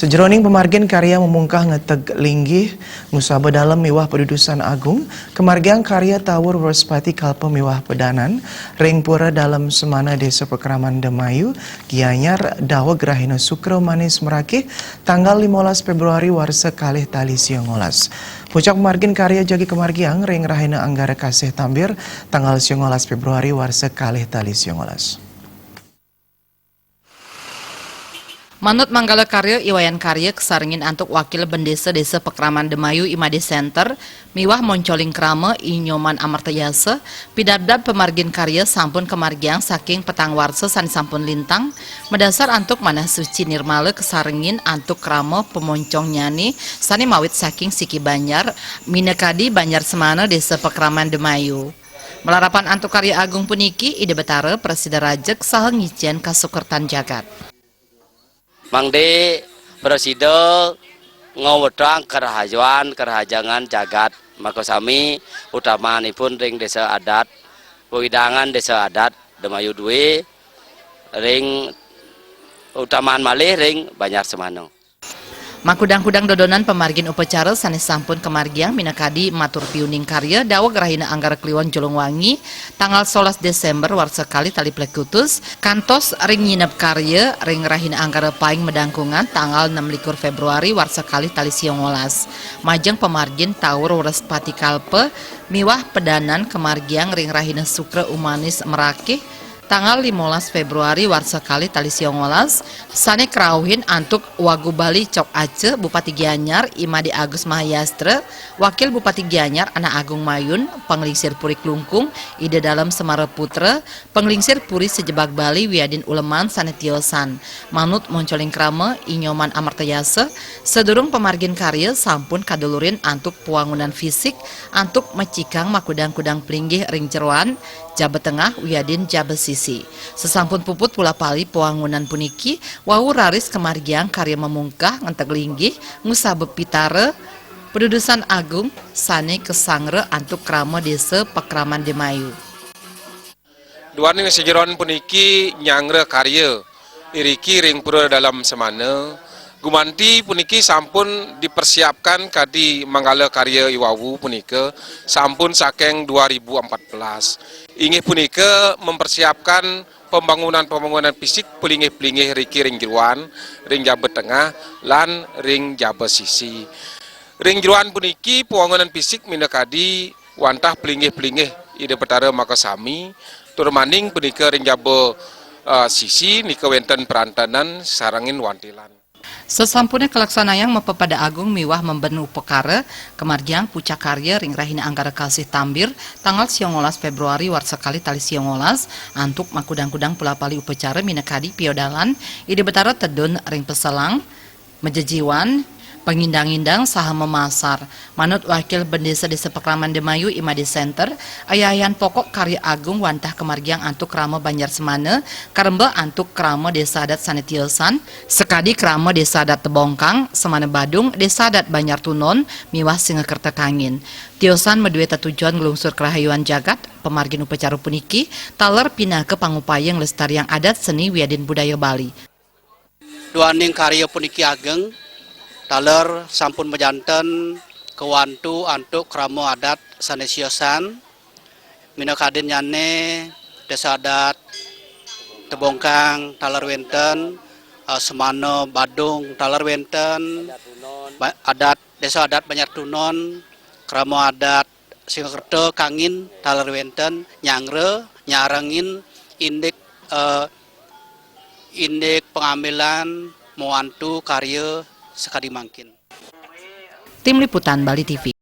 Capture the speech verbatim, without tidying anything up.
Sajeroning pamargin karya mamungkah ngeteg linggih, ngusaba dalem miwah padudusan agung, kamargiang karya Tawur Wrespati Kalpa miwah Pedanan, ring pura dalem semana Desa Pakraman Demayu, Gianyar, daweg rahina Sukra Manis Merakih, tanggal limolas Februari warsa kalih tali sia ngolas. Pucak pamargin karya jagi kamargiang ring rahina Anggara Kasih Tambir, tanggal sia ngolas Februari warsa kalih tali sia ngolas. Manut manggala karya I Wayan Karya kasarengin antuk Wakil Bendesa Desa Pakraman Demayu I Made Center miwah Moncoling Krama I Nyoman Amartayasa, pidabdab pamargin karya sampun kamargiang saking petang warsa sane sampun lintang, madasar antuk manah suci nirmala kasarengin antuk krama pamoncongnyane sane mawit saking siki Banjar, minakadi Banjar Semana Desa Pakraman Demayu. Malarapan antuk karya agung puniki, Ida Betara prasida rajeg saha ngicen kasukertan jagat. Mangde prasida ngawedhang karahayuan karahajengan jagat makasami, utamanipun ring desa adat, wewidangan desa adat Demayu due, ring utaman malih ring Banjar Semana. Makudang-kudang dodonan pamargin upacara sane sampun kamargiang minakadi matur piuning karya daweg rahina Anggara Kliwon Julung Wangi, tanggal solas Desember warsa kalih tali plekutus, kantos ring nyineb karya ring rahina Anggara Paing Medangkungan tanggal enam likur Februari warsa kalih tali sia ngolas. Majeng pamargin Tawur Wrespati Kalpa miwah Pedanan kamargiang ring rahina Sukra Umanis Merakih, tanggal limolas Februari warsa kalih tali sia ngolas, sane krauhin antuk Wagu Bali Cok Ace, Bupati Gianyar, I Made Agus Mahayastra, Wakil Bupati Gianyar, Anak Agung Mayun, Panglingsir Puri Klungkung, Ida Dalem Semara Putra, Panglingsir Puri Sejebag Bali wiadin uleman sane tiosan. Manut Moncoling Krama I Nyoman Amartayasa, sadurung pamargin karya sampun kadulurin antuk pawangunan fisik, antuk mecikang makudang-kudang plinggih ring jeroan, jaba tengah wiadin jaba sisi. Sasampun puput pula pali pawangunan puniki, wau raris kamargiang karya mamungkah ngenteg linggih, ngusaba pitara, padudusan agung sane kasangra antuk krama Desa Pakraman Demayu. Duaning sajeroning puniki nyangra karya iriki ring Pura Dalem Semana. Gumanti puniki sampun dipersiapkan kadi manggala karya iwawu punika sampun saking dua ribu empat belas. Inggih punika mempersiapkan pembangunan-pembangunan fisik pelinggih-pelinggih riki ring jeroan, ring jaba tengah, lan ring jaba sisi. Ring jeroan puniki pembangunan fisik minakadi wantah pelinggih-pelinggih Ida Betara makasami, tur maning punika ring jaba, eh, sisi nika wenten perantanan sarengin wantilan. Sasampune kalaksanayang mapapada agung miwah memben upakara, kamargiang pucak karya ring rahina Anggara Kasih Tambir, tanggal sia ngolas Februari warsa kalih tali sia ngolas, antuk makudang-kudang pula pali upacara minakadi piodalan, Ida Betara tedun ring peselang, majejiwan, pangindang-indang saha mamasar. Manut Wakil Bendesa Desa Pakraman Demayu I Made Center, ayayan pokok karya agung wantah kamargiang antuk krama Banjar Semana, karemba antuk krama desa adat sane tiosan, sakadi krama desa adat Tebongkang, Semana Badung, desa adat Banjar Tunon, miwah Singakerta Kangin. Tiosan madue tetujon nglungsur karahayuan jagat, pamargin upacara puniki, taler pinaka pangupaya nglestariang adat seni wiadin budaya Bali. Duaning karya puniki ageng, taler sampun majanten kawantu antuk krama adat sane siosan, minakadinnyane desa adat Tebongkang taler wenten, eh, Semana Badung taler wenten, ba-, adat, desa adat Banjar Tunon, krama adat Singakerta Kangin taler wenten, nyangra, nyarengin indik, eh, indik pengambilan mawantu karya sakadi mangkin. Tim Liputan Bali T V.